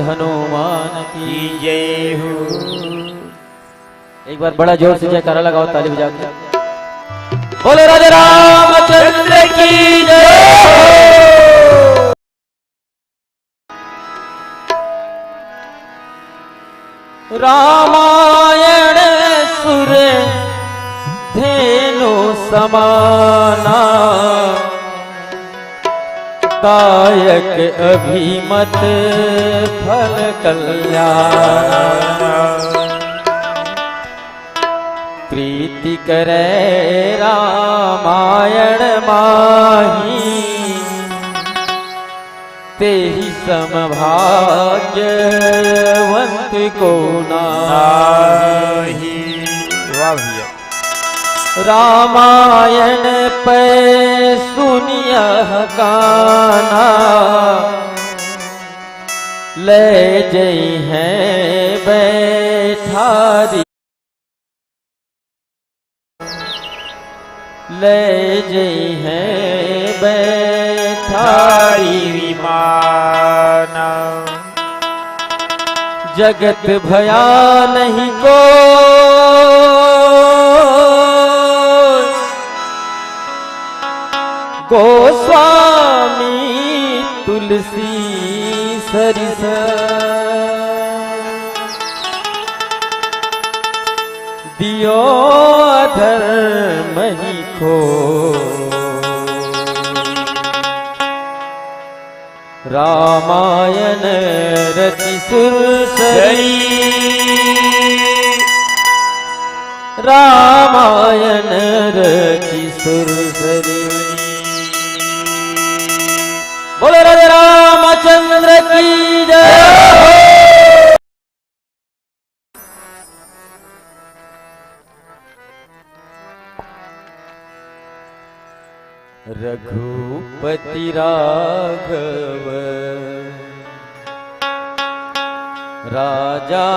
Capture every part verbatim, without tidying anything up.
हनुमान की जय हो। एक बार बड़ा जोर से जयकारा लगाओ, ताली बजा के। बोलो राजा रामचंद्र की जय हो। रामायण सुर धेनु समाना, दायक अभिमत फल कल्याण। प्रीति करे रामायण माही, तेहि सम भाग्यवंत को नाही। वाह भैया। रामायण पै सुनियह कान्हा, लै जइहैं बैठारी। लै जइहैं बैठारी विमान। जगत भया नहीं को गोस्वामी तुलसी सरिस। दियो अधर्म ही खो। रामायण रचि सुर सरी। रामायण रचि सुर सरी। बोलो राजा रामचंद्र की जय हो। रघुपति राघव राजा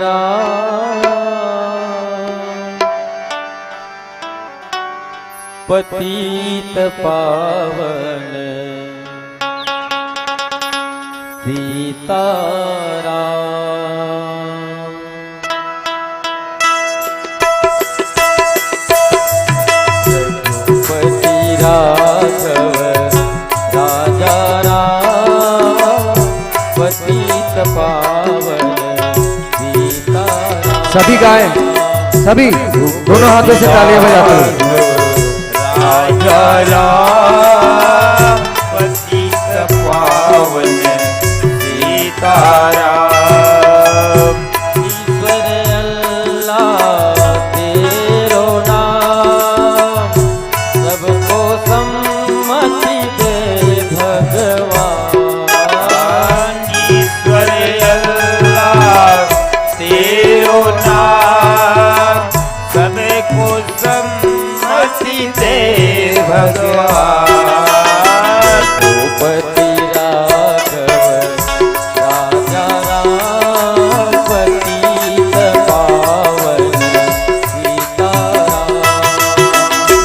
राम, पतित पावन सीताराम। रघुपति राघव राजा राम, पतित पावन सीताराम। सभी गाएं, सभी दोनों हाथों से तालियां बजाते हुए। राजा राम पतित पावन सीताराम। ईश्वर अल्लाह तेरो नाम, सबको सम्मति दे भगवान। ईश्वर अल्लाह तेरो नाम, सबको सम्मति दे भगवान। रघुपति राघव राजा राम, पतित पावन सीताराम।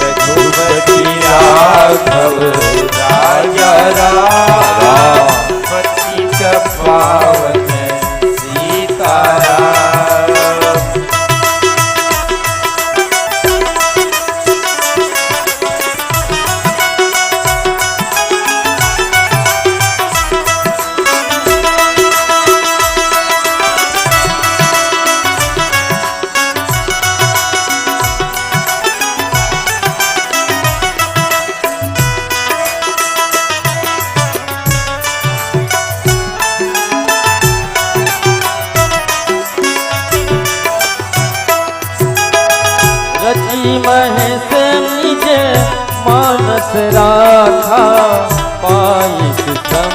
रघुपति राघव राजा राम, पतित पावन सीताराम। रचि महेश निज मानस राखा, पाई सुसम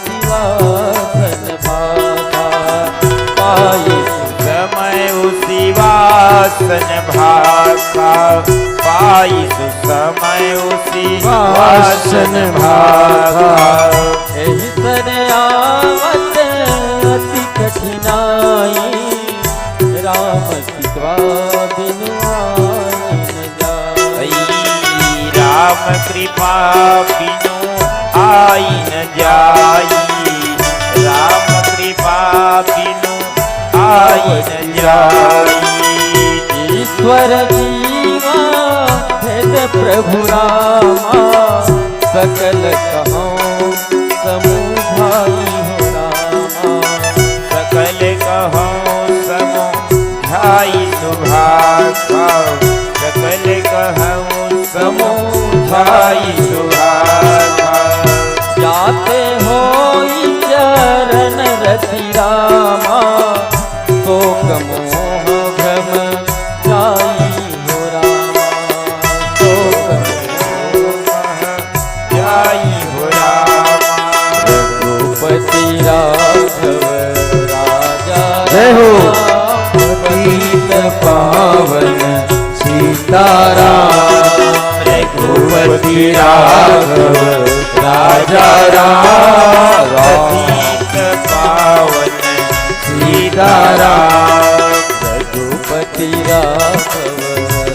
शिवासन भाखा। पाई सुसमय शिवासन भाखा, पाई सुसमय शिवासन भाखा। एहि सर आवत अति कठिनाई, राम कृपा बिनु आई न जाई। राम कृपा बिनु आई न जाई, राम जाई। ईश्वर जीवा भेद प्रभु रामा, सकल कहौं समुझाई हो रामा। सकल कहौं समुझाई सुभाखा, सकल कहौं समुझाई सुभाखा। जाते होई चरण रति रामा, शोक मोह भ्रम जाई हो रामा, शोक मोह भ्रम जाई हो रामा। रघुपति राघव राजा जय हो। राम, पतित पावन सीताराम। रघुपति राघव राजा राम, पतित पावन सीताराम। रघुपति राघव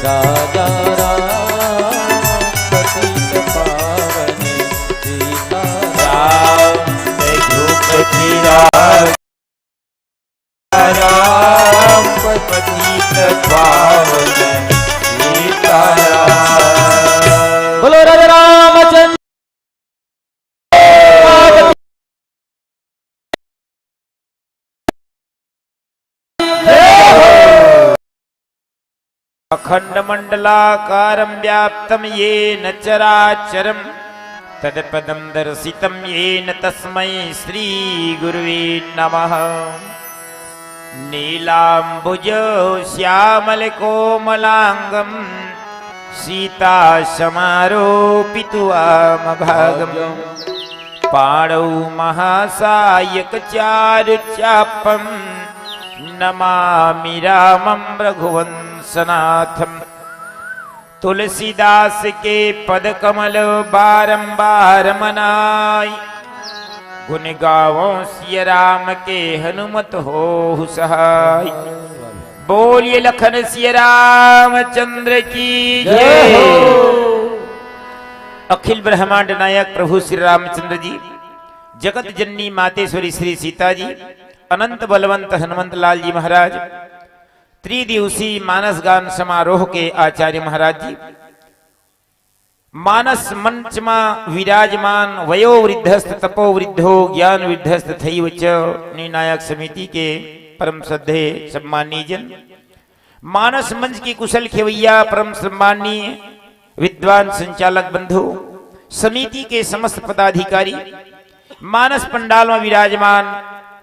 राजा राम, पतित पावन सीताराम। रघुपति राघव राम, पतित पावन सीताराम। बोलो राजा रामचंद्र। अखंडमंडलाकारं व्याप्तं येन चराचरं, तत्पदं दर्शितं येन तस्मै श्री गुरुवे नमः। नीलाम्बुज श्यामल कोमलांगं सीता समारोपित वाम भागम्। पाणौ महासायक चारु चापं नमामि रामं रघुवंशनाथम्। तुलसीदास के पद कमल बारंबार मनाई, गुण गावों सिया राम के हनुमत होहु सहाय। बोलिए लखन सिया रामचंद्र की जय हो। अखिल ब्रह्मांड नायक प्रभु श्री रामचंद्र जी, जगत जननी मातेश्वरी श्री सीता जी, अनंत बलवंत हनुमंत लाल जी महाराज, त्रिदिवसीय मानस गान समारोह के आचार्य महाराज जी, मानस मंच मा विराजमान वयोवृद्धस्त तपोवृद्धो ज्ञानवृद्धस्त थैव च निर्णायक समिति के परम श्रद्धेय सम्माननीय जन, मानस मंच के कुशल खेवैया परम सम्माननीय विद्वान संचालक बंधु, समिति के समस्त पदाधिकारी, मानस पंडाल मा विराजमान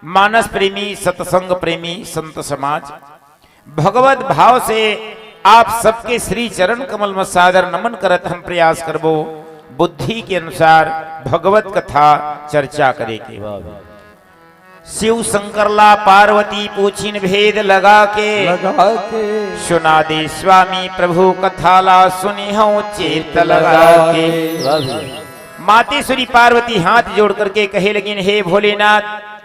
मानस प्रेमी, सत्संग प्रेमी, संत समाज, भगवत भाव से आप सबके श्री चरण कमल मा सादर नमन करत हम प्रयास करबो बुद्धि के अनुसार भगवत कथा चर्चा करे के। वाह, वाह। शिव शंकर ला पार्वती पूछिन भेद लगा के, लगा के। सुना दे स्वामी प्रभु कथा ला सुनिहौं चेत लगा के। वाह, वाह। मातेश्वरी पार्वती हाथ जोड़ करके कहे लगिन, हे भोलेनाथ,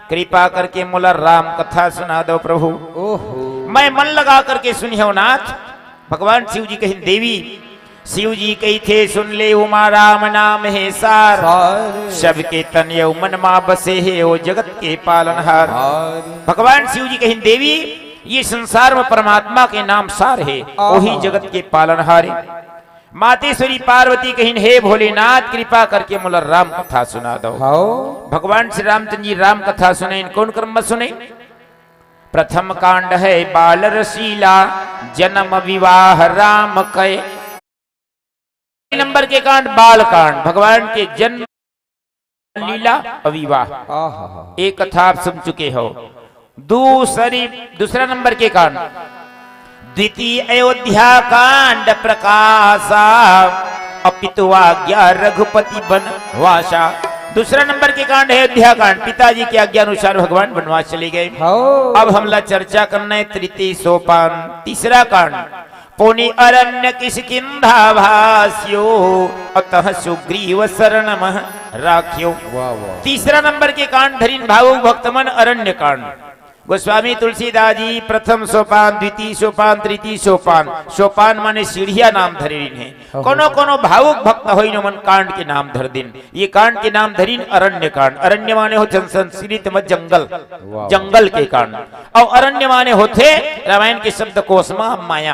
कृपा करके मोला राम कथा सुना दो प्रभु। ओहो। मैं मन लगा करके सुनिहौं नाथ। भगवान शिव जी कहिन, देवी, शिव जी कहिथे, सुन ले उमा राम नाम हे सार। सार। सबके तन अउ मन मा बसे हे ओ जगत के पालनहार। हार। भगवान शिव जी कहिन, देवी, ये संसार मा परमात्मा के नाम सार हे, आहा। वही जगत के पालनहार हे। मातेश्वरी पार्वती कहिन, हे भोलेनाथ, कृपा करके मोला राम कथा सुना दो। हाव। भगवान श्री रामचंद्र जी राम कथा सुने, कौन क्रम मा सुने? प्रथम कांड हे बाल रसीला, जन्म विवाह राम कय। नंबर के कांड बाल कांड, भगवान के जन्म लीला अउ विवाह। आहा। एक कथा आप सुन चुके हो। दूसरी, दूसरा नंबर के कांड, द्वितीय अयोध्या कांड प्रकाशा, अपितु आज्ञा रघुपति बनवासा। दूसरा नंबर के कांड हे अयोध्या कांड, पिताजी की आज्ञा अनुसार भगवान बनवास चले गए। हाव। अब हमला चर्चा करना हे तृतीय सोपान, तीसरा कांड, पुनि अरण्य किष्किंधा भास्यो, अतः सुग्रीव शरण मह राख्यो। वाह, वाह। तीसरा नंबर के कांड धरिन भावुक भक्त मन अरण्य कांड। गोस्वामी तुलसीदास जी प्रथम सोपान, द्वितीय सोपान, तृतीय सोपान, सोपान माने सीढ़िया नाम धरे रिन हे। ओहो। कोनो कोनो भावुक भक्त होइन ओमन कांड के नाम धर दिन। ये कांड के नाम धरिन अरण्य कांड। अरण्य माने होथे संस्कृत म जंगल, वाह। जंगल के कांड। अउ अरण्य माने होथे रामायण के शब्दकोश म माया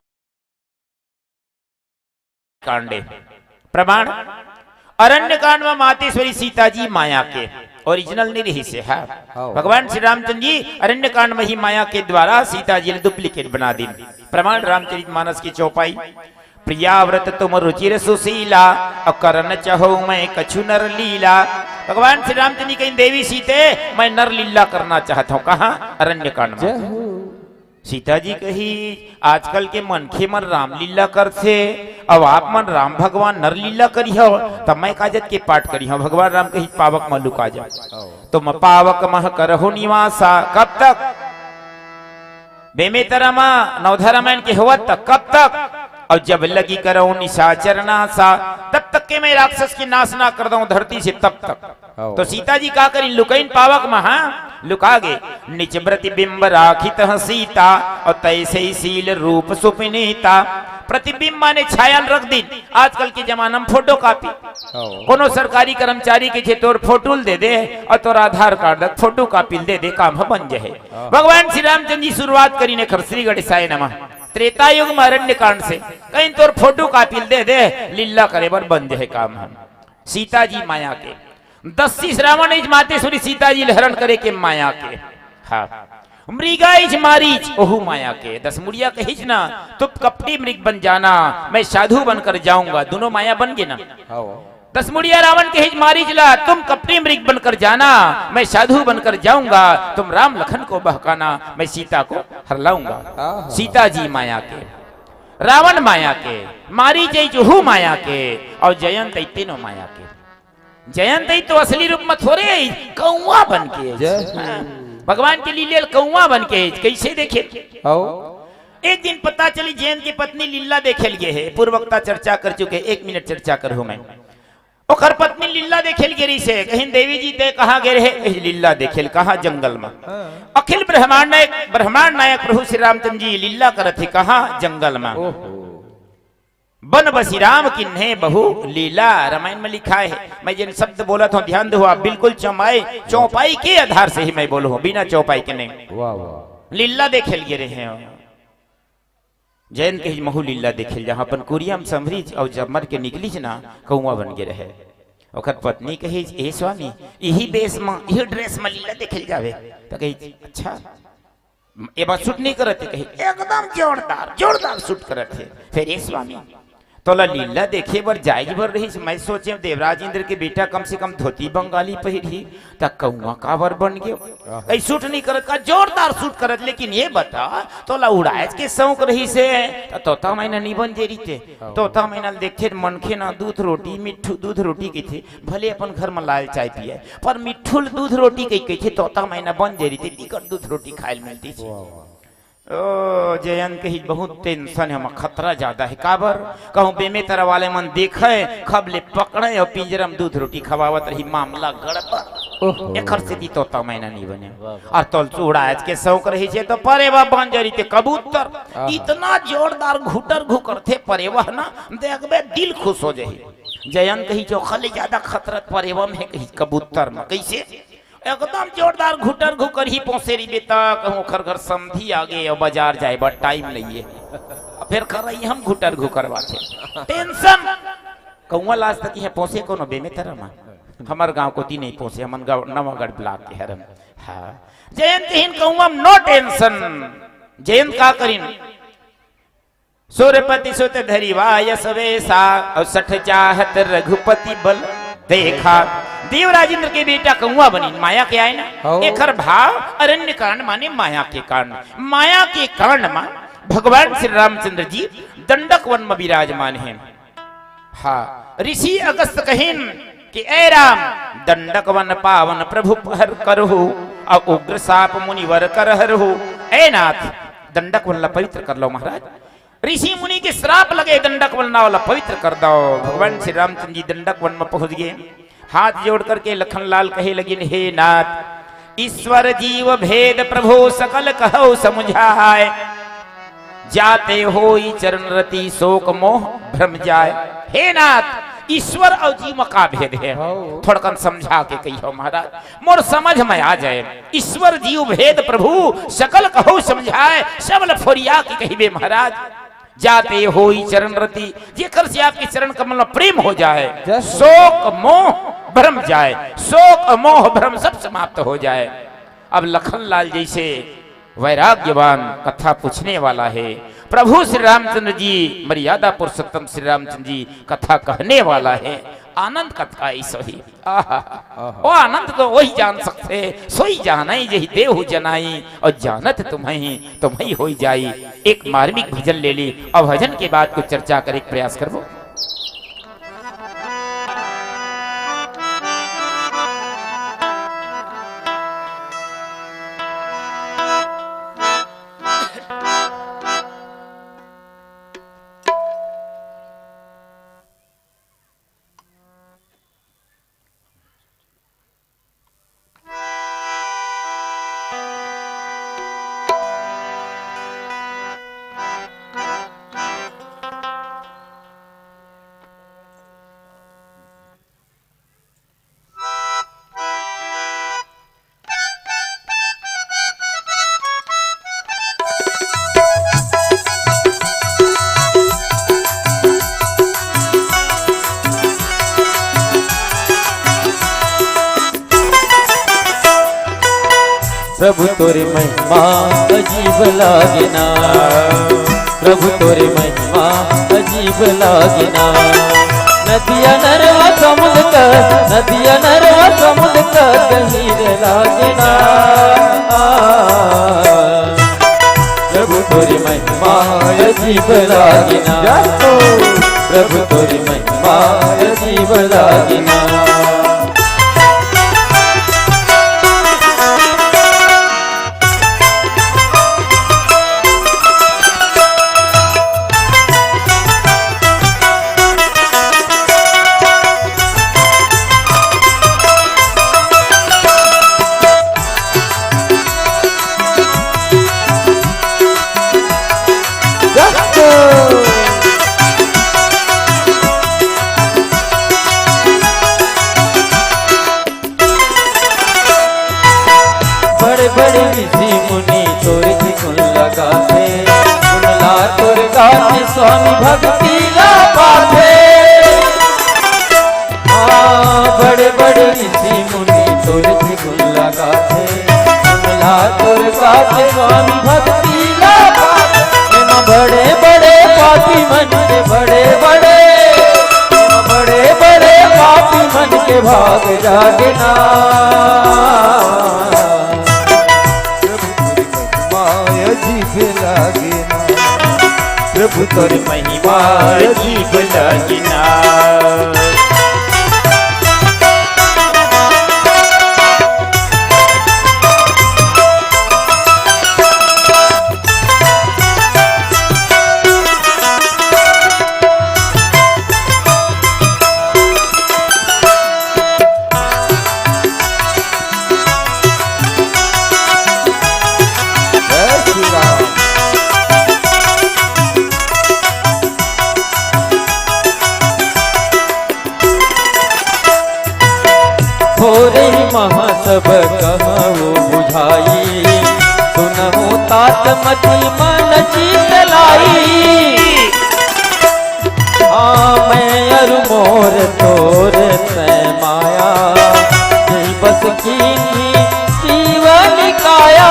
कांडे। प्रमाण, अरण्य कांड म मातेश्वरी सीता जी माया के, ओरिजिनल नइ रहिस हे, हाँ। हाँ। भगवान श्री रामचंद्र जी अरण्य कांड म ही माया के द्वारा सीता जी ल डुप्लीकेट बना दिन। प्रमाण, रामचरित मानस के चौपाई, प्रिया व्रत तुम रुचिर सुशीला, अउ करन चहउ मैं कछु नर लीला। भगवान श्री रामचंद्र जी कहिन, देवी सीते, मैं नर लीला करना चाहत हंव। कहाँ? अरण्य कांड म। जय हो। सीता जी कही, आजकल के मनखे मन रामलीला करथे, अउ आप मन राम भगवान नर लीला करिहव, त मैं का जत के पाठ करिहव? भगवान राम कही, पावक म लुका जा। तुम पावक मह करहु निवासा। कब तक? बेमेतरा म नवधा रामायण के होवत तक। कब तक? अउ जब लगी करहु निशाचर नासा, तब तक के मैं राक्षस के नाश ना कर दंव धरती से, तब तक। हाँ। तो सीता जी का करिन? लुकइन पावक म, हाँ, लुका गे। निज प्रतिबिंब राखित ह सीता, अउ तैसे ही शील रूप सुपिनीता। प्रतिबिंब माने छाया ल रख दिन। आजकल के जमाना म फोटो कॉपी। हाँ। कोनो सरकारी कर्मचारी के जे तोर फोटो ल दे दे अउ तोर आधार कार्ड ल फोटो कॉपी ल दे दे, काम ह बन जाए। हाँ। भगवान श्री रामचंद्र जी शुरुआत करिन एखर श्री गणेशाय नमः। त्रेता युग म अरण्य कांड से कहिन तोर फोटो कॉपी ल दे दे, लीला करे बर बन जाए काम ह। सीता जी माया के। दस शीश रावण इच मातेश्वरी सीता जी ल हरण करे के माया के। हाँ। मृगा इच मारीच, ओहू माया के। दस मुड़िया कहिच ना, तुम कपटी मृग बन जाना, मैं साधु बनकर जाऊंगा। दोनों माया बन गे ना। हाँ। दस मुड़िया रावण कहिच मारीच ला, तुम कपटी मृग बनकर जाना, मैं साधु बनकर जाऊंगा, तुम राम लखन को बहकाना, मैं सीता को हर लाऊंगा। हाँ। सीता जी माया के, रावण माया के, मारीच इच ओहू माया के, अउ जयंत इच तीनों माया के। जयंत ही तो असली रूप म थोरे हे, कौआ बन के हे। जय हो। हाँ, भगवान के लीले ल कौआ बन के हे, कइसे देखे? आओ। एक दिन पता चली जयंत के पत्नी लीला देखे ल गे हे, पूर्ववक्ता चर्चा कर चुके, एक मिनट चर्चा करहूं मैं। ओखर पत्नी लीला देखे ल गे रहिस हे, कहिन, "देवी जी, तैं कहाँ गे रहे?" कहिस, "लीला देखे ल।" "कहाँ?" "जंगल म।" हाँ। अखिल ब्रह्मांड नायक, ब्रह्मांड नायक प्रभु श्री रामचंद्र जी लीला करत हे, कहाँ? जंगल म। ओहो। वन बसि राम कीन्हे बहु लीला, रामायण म लिखाय हे। मैं जेन शब्द बोलत हंव, ध्यान देहू आप, बिल्कुल चौपाई, चौपाई के आधार से ही मैं बोलहूं, बिना चौपाई के नहीं। वाह, वाह। लीला देखे ल गे रहे हंव। जयंत कहिस, "महू लीला देखे ल जाहूं।" अपन कुरिया म संभरिस अउ जब मर के निकलिस ना, कौआ बन गे रहे। ओखर पत्नी कहिस, "ए स्वामी, इही बेस म, इही ड्रेस म लीला देखे ल जाबे?" त कहिस, "अच्छा।" ए बार सूट नहीं करत हे कही, एकदम जोरदार, जोरदार सूट करत हे। फिर ए स्वामी, तोला लीला देखे बर जायज बर रहिस, मैं सोचे देवराज इंद्र के बेटा कम से कम धोती बंगाली पहिरही, त कौआ काबर बन गे? कही सूट नहीं करत का, जोरदार सूट करत, लेकिन ये बता, तोला उड़ायज के शौक रहिस हे, त तोता मैना नहीं बन जे रहिते। तोता मैना ल देखथे त मनखे ना दूध रोटी, मिट्ठू दूध रोटी कहिथे, भले अपन घर म लाल चाय पिए, पर मिट्ठू ल दूध रोटी कहि, कहिथे, तोता मैना बन जे रहिते, बिकट दूध रोटी खाए ल मिलतिस। वाह, वाह। ओ, जयंत कहिस, "बहुत टेंशन हे, हमर खतरा ज्यादा हे।" "काबर?" कहूं, "बेमेतरा वाले मन देखे, खब ले पकड़े अउ पिंजरा म दूध रोटी खवावत रही, मामला गड़बड़।" ओहो। एखर सेती तोता मैना नहीं बने। वाह, वाह। अउ तोला उड़ायज के शौक रहिस हे, त परेवा बन जे रहिते, कबूतर। आहा। इतना जोरदार घुटर घु करथे परेवा ना, देखबे दिल खुश हो जाही। जयंत कहिस, "ओखर ले ज्यादा खतरा त परेवा म हे," कहिस, "कबूतर म।" कइसे? एकदम जोरदार घुटर घु करही, पोसे रहिबे त कहूं ओखर घर समधी आ गे अउ बाजार जाए बर टाइम नइये। फेर खरई हम घुटर घु करवाथे। टेंशन। कौआ ल आज तक इहां पोसे कोनो बेमेतरा म? हमर गांव कोती नहीं पोसे, हमन गांव नवागढ़ ब्लॉक के हरन। हाँ। जयंत कहिन कौआ म नो टेंशन। जयंत का करिन? सूरपति सुत धरि वायस वेसा, अउ सठ चाहत रघुपति बल देखा। देवराज इंद्र के बेटा कौआ बनिन, माया के आय ना। हौ। एखर भाव अरण्य कांड माने माया के कांड। माया के कांड म भगवान श्री रामचंद्र जी दंडक वन म विराजमान हे। हाँ, ऋषि अगस्त कहिन कि ए राम, दंडक वन पावन प्रभु पहर करहु, अउ उग्र साप मुनिवर कर हरहु। ए नाथ, दंडक वन ला पवित्र कर लव महाराज। ऋषि मुनि के श्राप लगे, दंडक वन ला पवित्र कर दव। भगवान श्री रामचंद्र जी दंडक वन म पहुंच गे। हाथ जोड़ करके लखन लाल कहे लगिन, हे नाथ, ईश्वर जीव भेद प्रभु सकल कहौ समुझाय। जाते होई चरण रति शोक मोह भ्रम जाय। हे नाथ, ईश्वर अउ जीव म का भेद हे? हौ। थोड़कन समझा के कहियो महाराज, मोर समझ म आ जाय। ईश्वर जीव भेद प्रभु सकल कहौ समुझाय, सब ल फोरिया के कहिबे महाराज। जाते होई चरण रति, जेकर से आपके चरण कमल में प्रेम हो जाय, जय हो। शोक मोह भ्रम जाय, शोक मोह भ्रम सब समाप्त हो जाय। अब लखन लाल जैसे वैराग्यवान कथा पूछने वाला हे, प्रभु श्री रामचंद्र जी, मर्यादा पुरुषोत्तम श्री रामचंद्र जी कथा कहने वाला हे। आनंद कथा ऐसो ही। आहा। आहा। ओ आनंद तो वही जान सकथे, सोई जानै जही देहु जनाई, अउ जानत तुम्हैं, तुम्हैं होई जाई। एक मार्मिक भजन ले ली, अउ भजन के बाद कुछ चर्चा करे के प्रयास करबो। प्रभु तोरी महिमा अजीब लागे ना, प्रभु तोरी महिमा अजीब लागे ना। नदिया नरवा समुंद का, नदिया नरवा समुंद का गहीर लागे ना। प्रभु तोरी महिमा अजीब लागे ना, प्रभु तोरी महिमा अजीब लागे ना। बड़े बड़े ऋषि मुनि तोर जी गुण लगाथे, गुण ला तोर गाथे स्वामी भक्ति ला पाथे। हाँ, बड़े बड़े ऋषि मुनि तोर जी गुण लगाथे, गुण ला तोर गाथे स्वामी भक्ति ला पाथे। एमा बड़े बड़े पापी मन के बड़े बड़े, एमा बड़े बड़े पापी मन के भाग जागे ना। प्रभु तोरी महिमा अजीब लागे ना, प्रभु तोरी महिमा अजीब लागे ना। जय श्री राम। हो रे महा सब कहूँ बुझाई, सुनहु तात मति मन चित लाई। हाँ, मैं अरु मोर तोर तै माया, यही बस कीन्ही जीवन काया।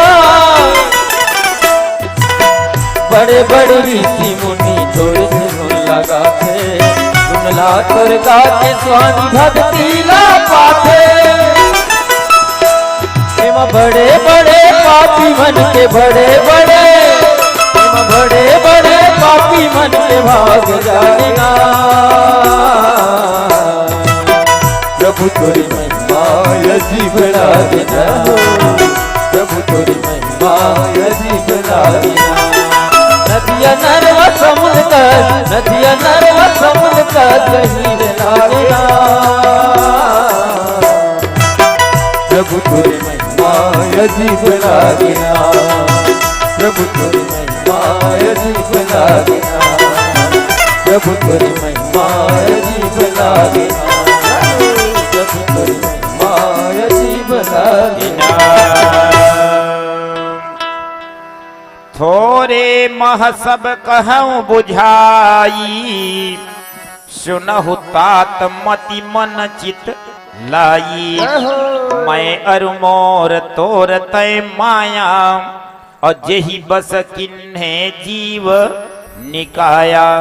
बड़े बड़े ऋषि मुनि तोर जी गुण लगाथे, गुण ला तोर गाथे स्वामी भक्ति ला पाथे। एमा बड़े बड़े पापी मन के बड़े बड़े, एमा बड़े बड़े पापी मन के भाग जागे ना। प्रभु तोरी महिमा अजीब लागे ना, प्रभु तोरी महिमा अजीब लागे ना। नदिया नरवा समुंद का, नदिया नरवा समुंद का गहीर लागे ना। प्रभु तोरी महिमा अजीब लागे ना, प्रभु तोरी महिमा अजीब लागे ना, प्रभु तोरी महिमा अजीब लागे ना, प्रभु तोरी महिमा अजीब लागे ना। थोरे मह सब कहूँ बुझाई, सुनहु तात मति मन चित लाई। जय हो। मैं अरु मोर तोर तय माया, और जेहि बस किन्हे जीव निकाया।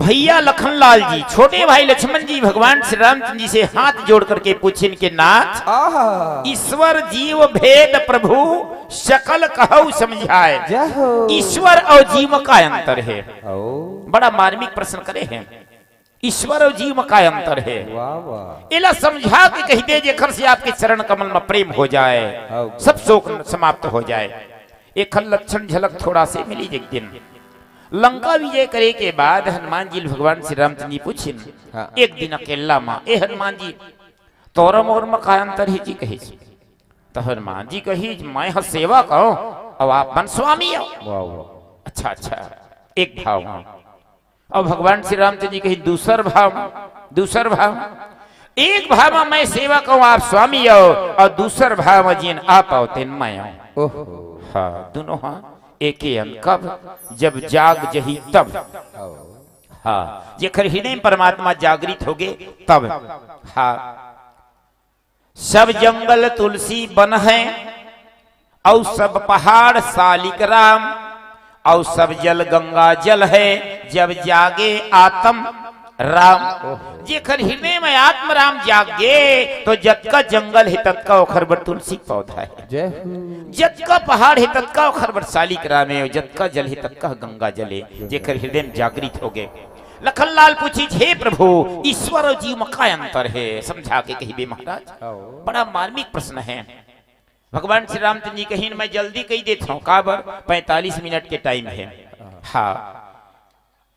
भैया लखनलाल जी, छोटे भाई लक्ष्मण जी भगवान श्री रामचंद्र जी से हाथ जोड़ करके पूछिन के नाथ, आहा। ईश्वर जीव भेद प्रभु सकल कहउ समझाए। जय हो। ईश्वर और जीव का अंतर है। ओ। बड़ा मार्मिक प्रश्न करे हैं। ईश्वर और जीव में का अंतर है? वाह, वाह। एला समझा के कहि दे, जेकर से आपके चरण कमल में प्रेम हो जाए, हाँ। सब शोक समाप्त हो जाए। एखर लक्षण झलक थोड़ा से मिली एक दिन। लंका विजय करे के बाद हनुमान जी भगवान श्री रामचंद्र जी पूछिन, हाँ। एक दिन अकेला मा, "ए हनुमान जी, तोर मोर में का अंतर है जी?" कहिस। तो हनुमान जी कहिस, "मैं ह सेवक हूँ, अब आप बन स्वामी हो।" वाह, वाह। अच्छा, अच्छा, एक भाव में। अब भगवान श्री रामचंद्र जी कहिन, "दूसर भाव, दूसर भाव, एक भाव में मैं सेवक हूँ, आप स्वामी हो, और दूसर भाव में जिन आप हो, तेन मैं हूँ।" ओहो। हाँ, दोनों हाँ, एके अंग कब, जब जाग जही तब। हाँ, जेकर हृदय में परमात्मा जागृत होगे तब। हाँ, सब जंगल तुलसी बन है, अउ सब पहाड़ सालिक राम, अउ सब जल गंगा जल है, जब जागे आत्म राम। ओहो। जेकर हृदय में आत्म राम जागे, तो जतका जंगल है, ततका ओखर बर तुलसी पौधा है। जय हो। जतका पहाड़ है, ततका ओखर बर सालिक राम है, जतका जल है, ततका गंगा जल है, जेकर हृदय में जागृत होगे। लखनलाल पूछिस, "हे प्रभु, ईश्वर और जीव में का अंतर है? समझा के कहिबे महाराज।" आओ। बड़ा मार्मिक प्रश्न है। भगवान श्री रामचंद्र जी कहिन, "मैं जल्दी कहि देत हूँ, काबर पैंतालीस मिनट के टाइम है।" हाँ।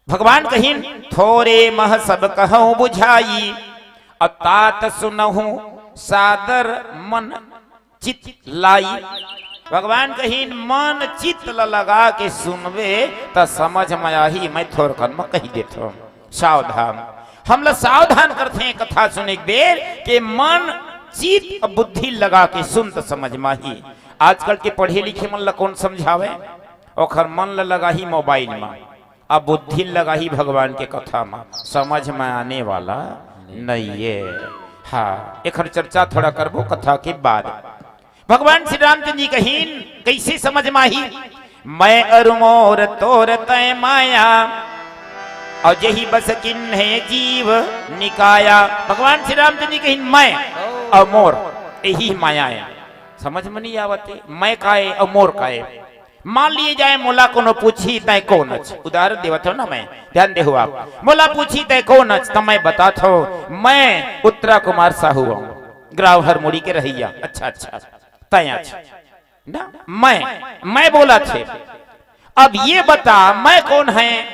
भगवान कहिन, "थोरे मह सब कहूँ बुझाई, अउ तात सुनहु सादर मन चित लाई।" भगवान कहिन, "मन चित ल लगा के सुनबे, त समझ में आही।" मैं थोरकन म कहि देथों, सावधान, हमला सावधान करथे कथा सुने के बेर के मन चित अउ बुद्धि लगा के सुन त समझ में आही। आजकल के पढ़े लिखे मन ल कौन समझावे? ओखर मन ल लगाही मोबाइल म, अब बुद्धि लगाही भगवान के कथा म, समझ में आने वाला नहीं है। हाँ, एखर चर्चा थोड़ा करबो कथा के बाद। भगवान श्री रामचंद्र जी कहिन, "कैसे समझ में आही?" "मैं अरु मोर तोर तय माया, अउ जेहि बस किन्हे जीव निकाया।" भगवान श्री रामचंद्र जी कहिन, "मैं अउ मोर, यही माया है।" समझ में नहीं आवत हे, मैं काय अउ मोर काय। मान लिए जाए, मोला कोनो पूछी, "तैं कौन अच?" उदाहरण देवत हूँ ना मैं, ध्यान देहू आप। मोला पूछी, "तैं कौन अच?" त मैं बतात हूँ, "मैं उत्तरा कुमार साहू हूँ, ग्राम हरमुड़ी के रहैया।" "अच्छा, अच्छा, तैं अच ना?" मैं, मैं बोलत हे। अब ये बता, मैं कौन है?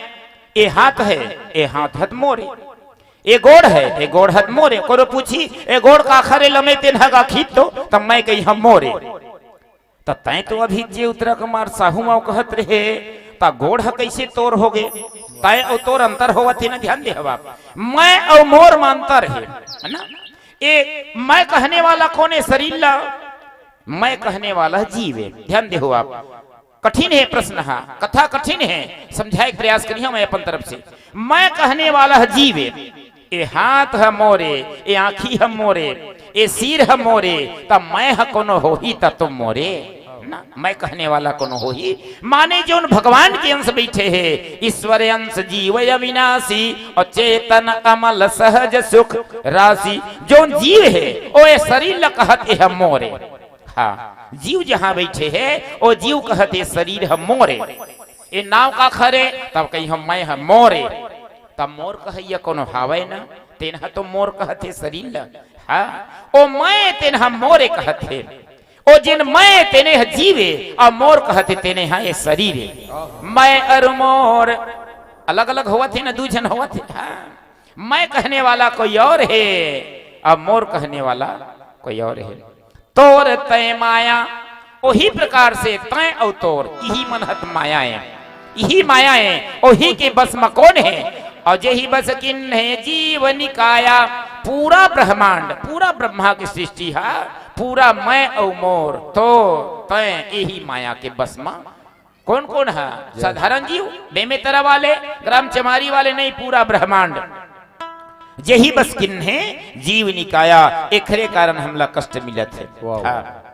ए हाथ है, ए हाथ हत मोरे। ए गोड़ है, ए गोड़ हत मोरे। कोनो पूछी, "ए गोड़ काखर ए लमे तेन ह गा खींच तो?" त मैं कही, "हम मोरे।" त तैं तो अभी जे उत्तरा कुमार साहू माव कहत रहे, त गोड़ ह कैसे तोर होगे? तैं अउ तोर अंतर होवत हे ना, ध्यान दे हवा। मैं अउ मोर म अंतर हे, है ना? ए मैं कहने वाला कौन हे? शरीर ला मैं कहने वाला जीव हे। ध्यान देहू आप, कठिन हे प्रश्न हा, कथा कठिन हे, समझाए के प्रयास करिहूं मैं अपन तरफ से। मैं कहने वाला ह जीव हे, ए हाथ ह मोरे, ए आँखी ह मोरे, ए सिर ह मोरे, त मैं ह कोनो होही त तो मोरे ना, मैं कहने वाला कोनो होही। माने जोन भगवान के अंश बैठे हे, ईश्वर अंश जीव अविनाशी, अउ चेतन अमल सहज सुख राशि। जोन जीव हे, ओ ए शरीर ल कहत ए ह मोरे। हाँ, जीव जहाँ बैठे हे, ओ जीव कहत ए शरीर ह मोरे। ए नाव काखर ए? तब कही हम, मैं ह मोरे। तब मोर कहैया कोनो हावय ना, तेन ह तो मोर कहत हे शरीर ल। हाँ, ओ मैं तेन ह मोरे कहत हे। ओ जेन मैं तेने ह जीव ए, अउ मोर कहत हे तेने ह ए शरीर ए। मैं अरु मोर अलग-अलग होवत हे ना, दू झन होवत हे। हाँ, मैं कहने वाला कोई और हे, अउ मोर कहने वाला कोई और हे। तोर तय माया, ओही प्रकार से तय अउ तोर, इही मन हत माया ए, इही माया ए, ओही के बस म कोन हे? अउ जेही बस किन्हे जीव निकाया, पूरा ब्रह्मांड, पूरा ब्रह्मा के सृष्टि ह, पूरा मैं अउ मोर, तोर तय, इही माया के बस म कोन कोन ह? जय। साधारण जीव, बेमेतरा वाले, ग्राम चमारी वाले नहीं, पूरा ब्रह्मांड। जेही बस किन्हे जीव निकाया, एखरे कारण हमला कष्ट मिलत हे। वाह, वाह। हाँ।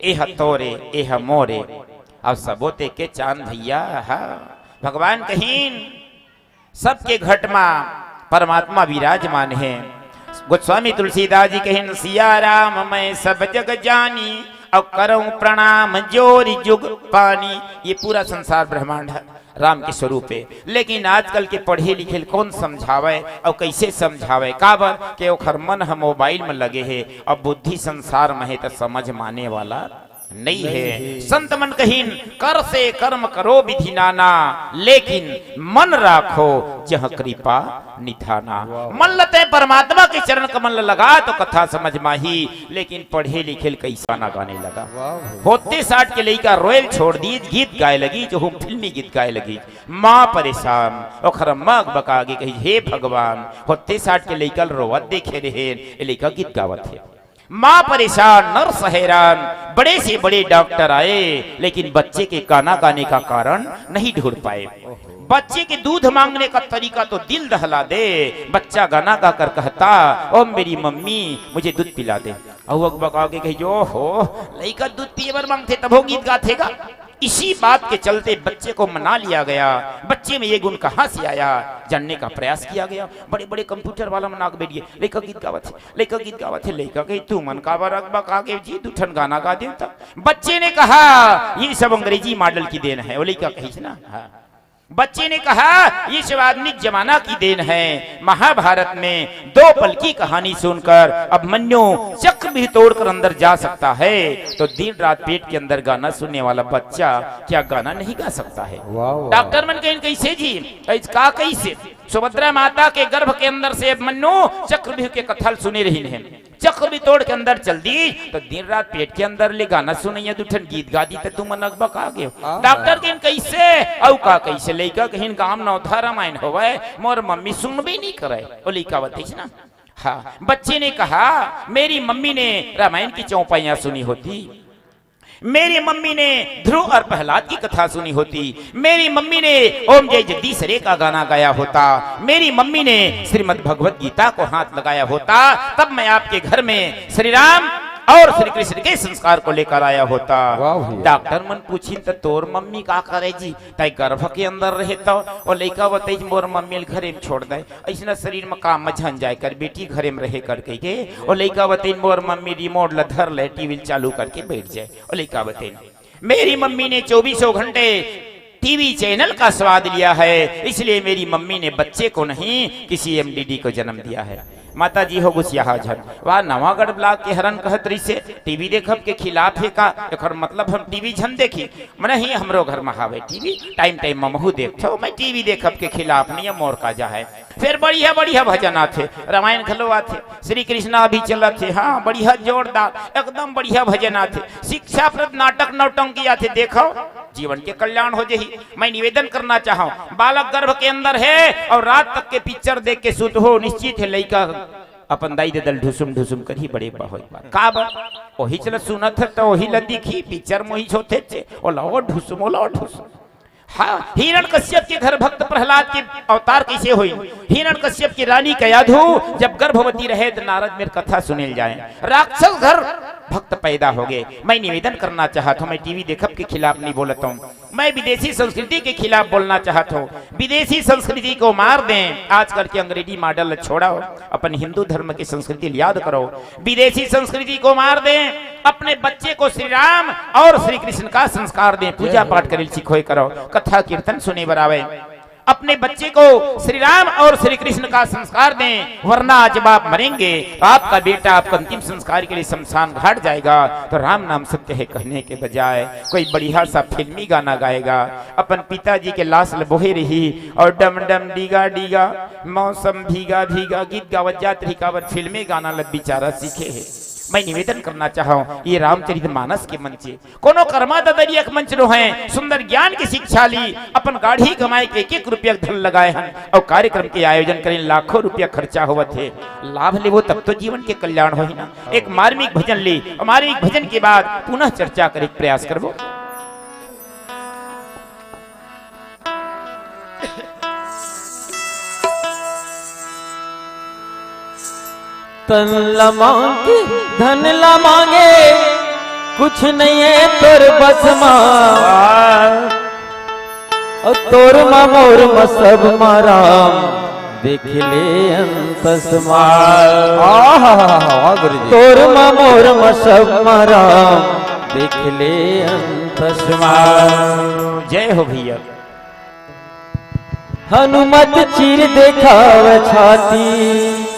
एह तोरे, एह मोरे, अब सबो ते के चांद भैया, हाँ। भगवान कहिन, सबके घट म परमात्मा विराजमान हे। गोस्वामी तुलसीदास जी कहिन, "सिया राम मैं सब जग जानी, अउ करऊं प्रणाम जोरि जुग पानी।" ये पूरा संसार ब्रह्मांड ह राम के स्वरूप हे, लेकिन आजकल के पढ़े लिखे ल कोन समझावय अउ कइसे समझावय? काबर के ओखर मन ह मोबाइल म लगे हे, अउ बुद्धि संसार म हे, त समझ माने वाला नइ हे। संत मन कहिन, "कर से कर्म करो विधि नाना, लेकिन मन राखो जह कृपा निधाना।" मन ल तय परमात्मा के चरण कमल ल लगा, तो कथा समझ म आही, लेकिन पढ़े लिखे ल कइसे गाना गाने लगा। होते साठ के लइका रोयल छोड़ दी, गीत गाए लगी, जो हम फिल्मी गीत गाए लगी। माँ परेशान, ओखर माँ बका के कही, "हे भगवान, होते साठ के लइका ल रोवत देखे रहेन, ए लइका गीत गावत हे।" माँ परेशान, नर्स हैरान, बड़े से बड़े डॉक्टर आए, लेकिन बच्चे के गाना गाने का कारण नहीं ढूंढ पाए। बच्चे के दूध मांगने का तरीका तो दिल दहला दे। बच्चा गाना गाकर कहता, "ओ मेरी मम्मी, मुझे दूध पिला दे।" अउ अकबका के कही, "जो हो, लइका दूध पिए बर मांगथे, तभो गीत गाथे गा।" इसी बात के चलते बच्चे को मना लिया गया। बच्चे में ये गुण कहाँ से आया, जानने का प्रयास किया गया। बड़े-बड़े कंप्यूटर वाला मन आके बैठ गे, लइका गीत गावत हे, लइका गीत गावत हे, लइका कही, "तुमन काबर अकबका गे जी, दू ठन गाना गा देव त।" बच्चे ने कहा, "ये सब अंग्रेजी मॉडल की देन है।" वो लइका कहिस ना, हाँ। बच्चे ने कहा, "ये सब आधुनिक जमाना की देन है।" महाभारत में दो पल की कहानी सुनकर अभिमन्यु चक्र भी तोड़कर अंदर जा सकता है, तो दिन रात पेट के अंदर गाना सुनने वाला बच्चा क्या गाना नहीं गा सकता है? वाह, वाह। डॉक्टर मन कहिन, "कइसे जी?" कहिस, "का कइसे?" सुभद्रा माता के गर्भ के अंदर से अभिमन्यु चक्रव्यूह के कथा ल सुने रहिन हे। चक्रव्यूह तोड़ के अंदर चल दी, तो दिन रात पेट के अंदर ले गाना सुनइया, दू ठन गीत गा दी, त तुमन अकबका गेव। हाँ। डॉक्टर कहिन, "कइसे?" अउ का कइसे? लइका कहिन, "गाम नवधा रामायण होवय, मोर मम्मी सुनबे नइ करय।" ओ लइका बतइस ना। हाँ, बच्चे ने कहा, "मेरी मम्मी ने रामायण की चौपाइयाँ सुनी होती।" मेरी मम्मी ने ध्रुव और प्रहलाद की कथा सुनी होती, मेरी मम्मी ने ओम जय जगदीश हरे का गाना गाया होता, मेरी मम्मी ने श्रीमद् भगवत गीता को हाथ लगाया होता, तब मैं आपके घर में श्री राम और श्री कृष्ण के संस्कार को लेकर आया होता। वाह भैया। डॉक्टर मन पूछिन, "त तोर मम्मी का करे जी? तय गर्भ के अंदर रहे तो?" ओ लइका बतइस, "मोर मम्मी ल घरे में छोड़ दे।" अइसना शरीर में काम में झन जाए कर, बेटी घरे में रहे कर कहिके। ओ लइका बतइन, "मोर मम्मी रिमोट ल धर ले, टीवी ल चालू करके बैठ जाए।" ओ लइका बतइन, "मेरी मम्मी ने चौबीसों घंटे टीवी चैनल का स्वाद लिया है, इसलिए मेरी मम्मी ने बच्चे को नहीं, किसी एमडीडी को जन्म दिया है।" माता जी हो गुसियाहा झन, "वाह, नवागढ़ ब्लॉक के हरन कहत रहिसे, टीवी देखब के खिलाफ हे का? एकर मतलब हम टीवी झन देखी?" मने ही हमरो घर में हावे टीवी, टाइम टाइम में महू देखथो, मैं टीवी देखब के खिलाफ नहीं, मोर का जा है। फिर बढ़िया बढ़िया भजन आथे, रामायण घलो आथे, श्री कृष्णा भी चलत हे, हाँ, बढ़िया जोरदार, एकदम बढ़िया भजन आथे, शिक्षाप्रद नाटक नौटंकी आथे, देखो, जीवन के कल्याण हो जही। मैं निवेदन करना चाहूँ, बालक गर्भ के अंदर है और रात तक के पिक्चर देख के सुत हो, निश्चित है लइका अपन दाई ददा ल ढुसुम ढुसुम करही, बड़े बा होई बात। का बर? ओही चला सुनत हे त ओही ला दिखही, पिक्चर मोही होथे चे, ओला ओ ढुसुम, ओला ओ ढुसुम। हाँ, हिरण कश्यप के घर भक्त प्रहलाद के अवतार कइसे होई? हिरण कश्यप की रानी कयाधु जब गर्भवती रहे त नारद मेर कथा सुने ल जाए, राक्षस घर भक्त पैदा हो गए। मैं निवेदन करना चाहत हूँ, मैं टीवी देखब के खिलाफ नहीं बोलत हूँ, मैं विदेशी संस्कृति के खिलाफ बोलना चाहत हूँ। विदेशी संस्कृति को मार दें, आजकल के अंग्रेजी मॉडल छोड़ो, अपन हिंदू धर्म की संस्कृति ल याद करो। विदेशी संस्कृति को मार दें, अपने बच्चे को श्री राम और श्री कृष्ण का संस्कार दें, पूजा पाठ करे ल सिखोए करो, कथा कीर्तन सुने बर आवे। अपने बच्चे को श्री राम और श्री कृष्ण का संस्कार दें, वरना जब आप मरेंगे तो आपका बेटा आपका अंतिम संस्कार के लिए शमशान घाट जाएगा तो राम नाम सत्य है कहने के बजाय कोई बढ़िया सा फिल्मी गाना गाएगा। अपन पिताजी के लाश ल बोहे रही और डम डम डीगा डीगा, मौसम भीगा भीगा गीत गावत जात रही, काबर फिल्मी गाना ल बेचारा सीखे हे। मैं निवेदन करना चाहूं, ये रामचरित मानस के मंच हे, कोनो करमा ददरिया के मंच नो हे, सुंदर ज्ञान के शिक्षा ली, अपन गाढ़ी कमाई के एक एक रुपया के धन लगाए हन, अउ कार्यक्रम के आयोजन करें, लाखों रुपया खर्चा होवत हे, लाभ लेबो तब तो जीवन के कल्याण होही ना। एक मार्मिक भजन ली, अउ मार्मिक भजन के बाद पुनः चर्चा करे के प्रयास करबो। तन ला मांगे, धन ला मांगे, कुछ नहीं है तोर बस मा। अउ तोर मा मोर मा सब मा राम, देख ले अंतस मा। आहा, वाह गुरु जी। तोर मा मोर मा सब मा राम, देख ले अंतस मा। जय हो भैया। हनुमत चीर देखावे छाती,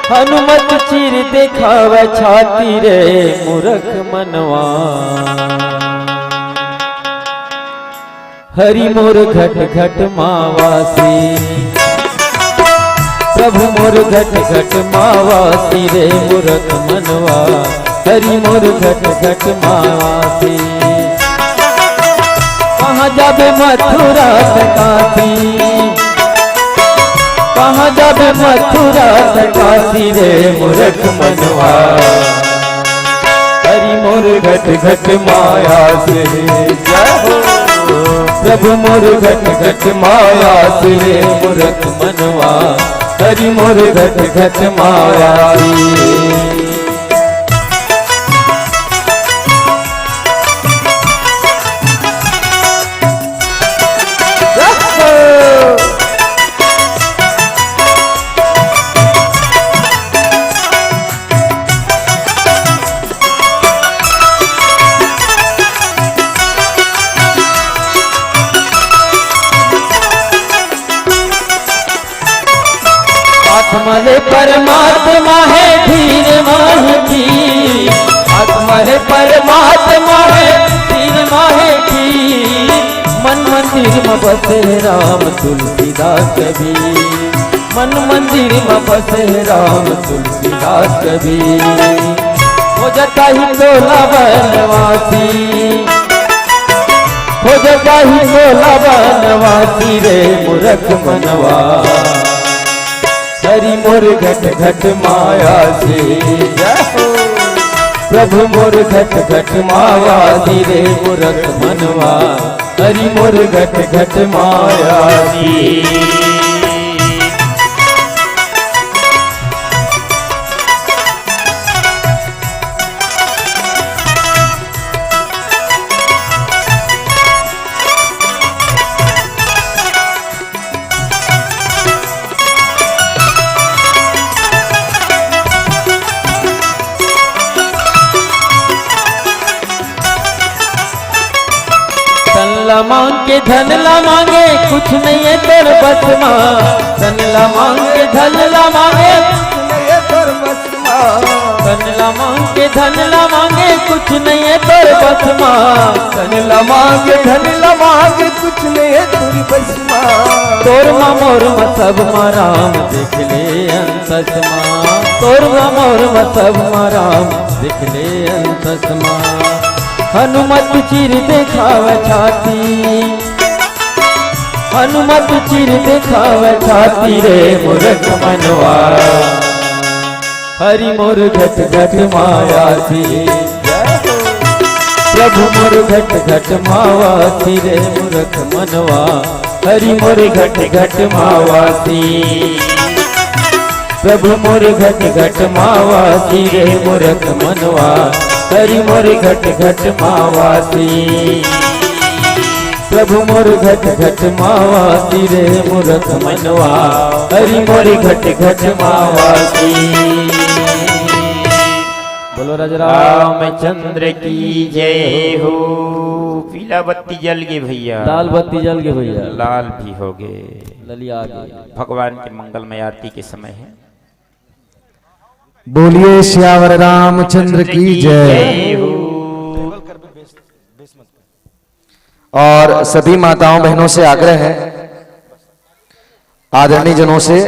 हनुमत चीर देखावे छाती रे मूरख मनवा। हरि मोर घट घट मा वासी, प्रभु मोर घट घट मा वासी रे मूरख मनवा। हरि मोर घट घट मा वासी, कहाँ जाबे मथुरा से काशी, कहाँ जाबे मथुरा से काशी रे मूरख मनवा। हरि मोर घट घट मा वासी, जय हो। प्रभु मोर घट घट मा वासी रे मूरख मनवा। हरि मोर घट घट मा वासी। आत्मा ले परमात्मा हे धीर माही की, आत्मा ले परमात्मा हे धीर माही की। मन मंदिर म बसे राम तुलसीदास कबीर, मन मंदिर म बसे राम तुलसीदास कबीर। हो जाता ही टोला बनवासी, हो जाता ही टोला बनवासी रे मूरख मनवा। हरि मोर घट घट मा वासी, जय हो। प्रभु मोर घट घट मा वासी रे मूरख मनवा। हरि मोर घट घट मा वासी। तन ला मांग के धन ला मांगे, कुछ नहीं है तोर बस मा। तन ला मांग के धन ला मांगे, कुछ नहीं है तोर बस मा। तन ला मांग के धन ला मांगे, कुछ नहीं है तोर बस मा। तन ला मांग के धन ला मांगे, कुछ नहीं है तोर बस मा। तोर मा मोर मा सब मा राम, देख ले अंतस मा। तोर मा मोर मा सब मा राम, देख ले अंतस मा। हनुमत चीर देखावे छाती, हनुमत चीर देखावे छाती रे मूरख मनवा। हरि मोर घट घट मा वासी, प्रभु मोर घट घट मा वासी रे मूरख मनवा। हरि मोर घट घट मा वासी, प्रभु मोर घट घट मा वासी रे मूरख मनवा। हरि मोर घट घट मा वासी, प्रभु मोर घट घट मा वासी रे मूरख मनवा। हरि मोर घट घट मा वासी। बोलो राजा रामचंद्र की जय हो। पीला बत्ती जल गे भैया, लाल बत्ती जल गे भैया, लाल भी हो गे। ललिया आ गे। भगवान के मंगलमय आरती के समय है। बोलिए सियावर रामचंद्र की जय। जय हो। और सभी माताओं बहनों से आग्रह है, आदरणीय जनों से,